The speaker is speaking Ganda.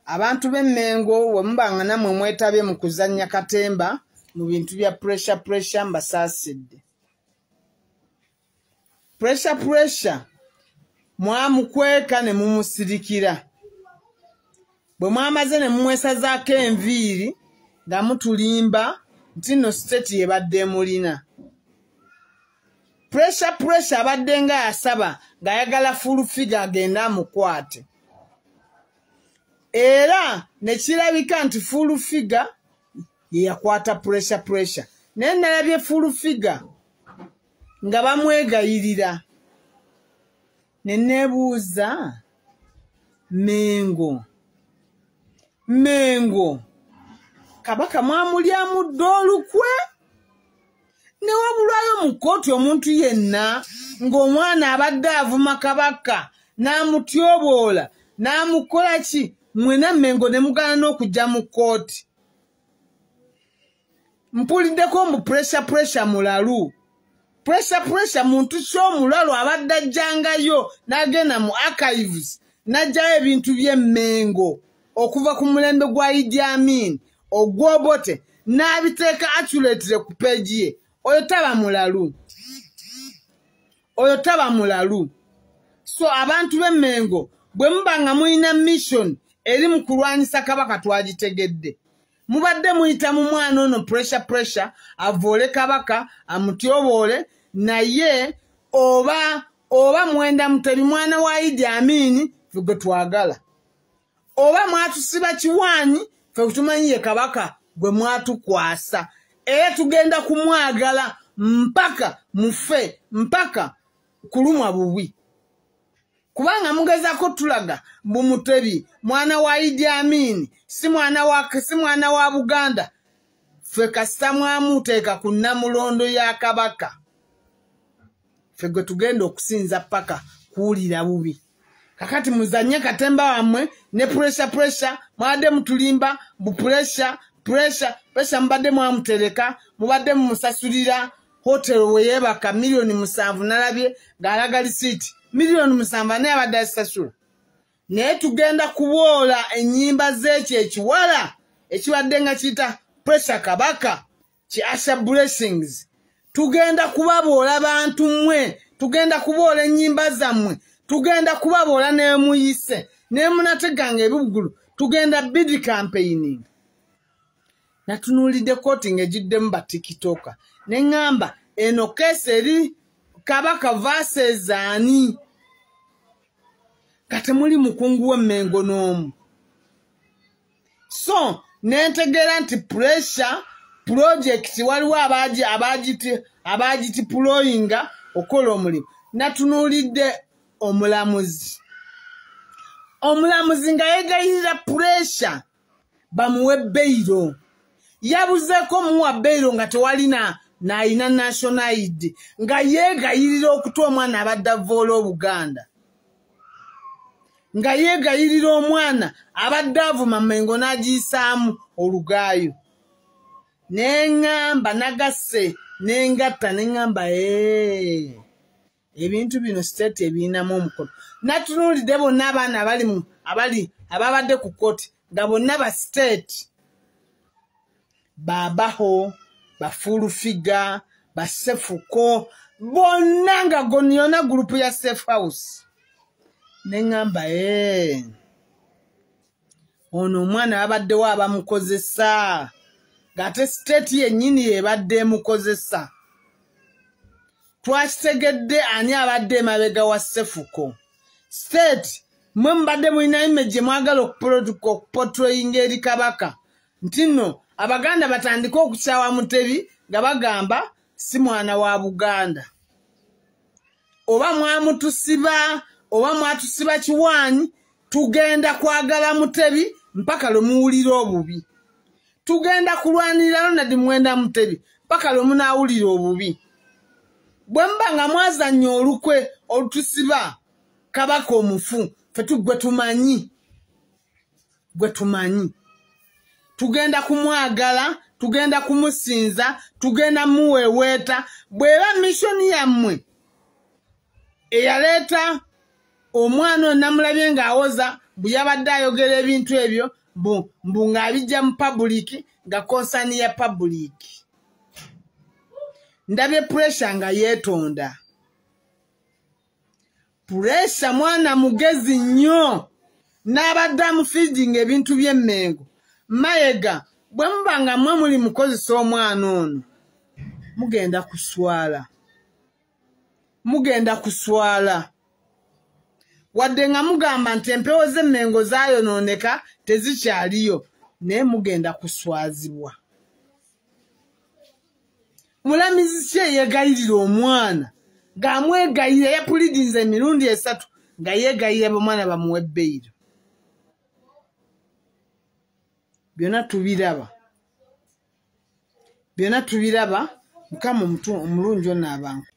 Abantu b'Emmengo we muba nga nammwe mwetabye mu kuzannya katemba mu bintu bya pressure pressure, mbasaasidde. Pressure pressure mwamukweka ne mumusirikira. Bwe mwamaze ne mumwesazaako enviiri nga mutulimba nti nno state yebadde emulina. Pressure pressure abadde nga asaba ng'ayagala full figure agende amukwate. Era ne kirabika nti full figure ye yakwata pressure pressure. Naye nalabye full figure nga bamwegayirira. Ne neebuuza Mengo. Mengo Kabaka mwamulyamu dda olukwe ne wabulwayo mu kkooti omuntu yenna ng'omwana abadde avuma Kabaka n'amutyoboola n'amukola ki, mwena Mengo ne mugaana n'okujja mu kkooti. Mpuliddeko mbu pressure pressure mulalu. Pressure pressure muntu ki omulalu abadde ajjangayo n'agenda mu archives n'aggyayo ebintu by'Emmengo okuva ku mulembe gwa Idi Amin ogw'Obote n'abiteeka accurately ku page ye. Oyo taba mulalu. Oyo taba mulalu. So abantu b'Emmengo bwe muba nga mulina mission eri mu kulwanyisa Kabaka twagitegedde. Mubadde muyita mu mwana ono pressure pressure avoole Kabaka amutyoboole, naye oba mwenda Mutebi mwana wa Idi Amin ffe gwe twagala. Oba mwatusiba kiwaanyi ffe tumanyi ye Kabaka gwe mwatukwasa. Era tugenda kumwagala mpaka mufe, mpaka kulumwa bubi. Kubanga mugezaako tulaga mbu Mutebi mwana wa Idi Amin si mwana wa Buganda. Ffe kasita mwamuteeka ku nnamulondo ya Kabaka, ffe gwe tugenda okusinza paka kuwulira bubi. Kakati muzanye katemba wammwe ne pressure pressure, mwadde mutulimba mbu pressure pressure pressure, mubadde mwamutereka, mubadde mumusasulira hotel we yeebaka 7,000,000 nalabye ng'alaga lisiiti 7,000,000 naye abadde azisasula. Naye tugenda kuboola ennyimba z'ekyo ekiwala ekibadde nga kiyita pressure Kabaka ki Asha Blessings. Tugenda kubaboola bantu mmwe, tugenda kuboola ennyimba zammwe, tugenda kubaboola nemuyise nemunateganga ebibugulu, tugenda bid campaigning. Natunuulidde kooti ng'egiddemu ba TikToker ne ŋŋamba eno keesi eri Kabaka versus ani? Kati muli mukungu w'Emmengo n'omu. So nentegeera nti pressure project waliwo abagiti pulowinga okukola omulimu. Natunuulidde omulamuzi. Omulamuzi nga yeegayirira pressure bamuwe beyiro. Yabuzeeko muwa beyiro nga tewalina n'alina national ID, nga yeegayirira okuta omwana abadde avoola Obuganda, nga yeegayirira omwana abadde avuma Mengo n'agiyisaamu olugaayo. Ne ŋŋamba nagasse ne ngatta ne ŋŋamba ebintu bino state ebirinamu omukono. Natunuulidde bonna abaana abali ababadde ku kkooti nga bonna ba state, babaho, ba full figure, basefuko bonna nga yonna gurupu ya safe house. Ne ŋŋamba ono omwana abaddewo abamukozesa, ng'ate state yennyini yebadde emukozesa. Twakitegedde ani abadde emabega wa Sefuko. State mwe mubadde mulina image mwagala okupotrayinga eri Kabaka nti nno Abaganda batandike okukyawa Mutebi nga bagamba si mwana wa Buganda. Oba mwamutusiba oba mwatusiba kiwaanyi, tugenda kwagala Mutebi mpaka lwe muwulira obubi. Tugenda kulwanirira Ronald Mwenda Mutebi mpaka lwe munaawulira obubi. Bwe muba nga mwazannya olukwe olutusiba Kabaka omufu, ffe gwe tumanyi, gwe tumanyi. Tugenda kumwagala, tugenda kumusinza, tugenda muweweeta. Bw'eba mission yammwe eyaleeta omwana ono namulabye ng'awoza Mbu yabadde ayogera ebintu ebyo mbu ng'abijja mu public, nga concern ya public. Ndabye Pressure nga yeetonda. Pressure mwana mugezi nnyo, n'abadde amufeedinga ebintu by'Emmengo. Mayiga, bwe muba nga mmwe muli mukozesa omwana ono, mugenda kuswala, mugenda kuswala. Wadde nga mugamba nti empewo z'Emmengo zaayonooneka, tezikyaliyo, naye mugenda kuswazibwa. Mulamizi ki eyeegayirira omwana ng'amwegayirira? Yapleadinze emirundi 3 nga yeegayirira bamwana bamuwe bail. Byonna tubiraba, byonna tubiraba. Mukama omulungi ono abantu.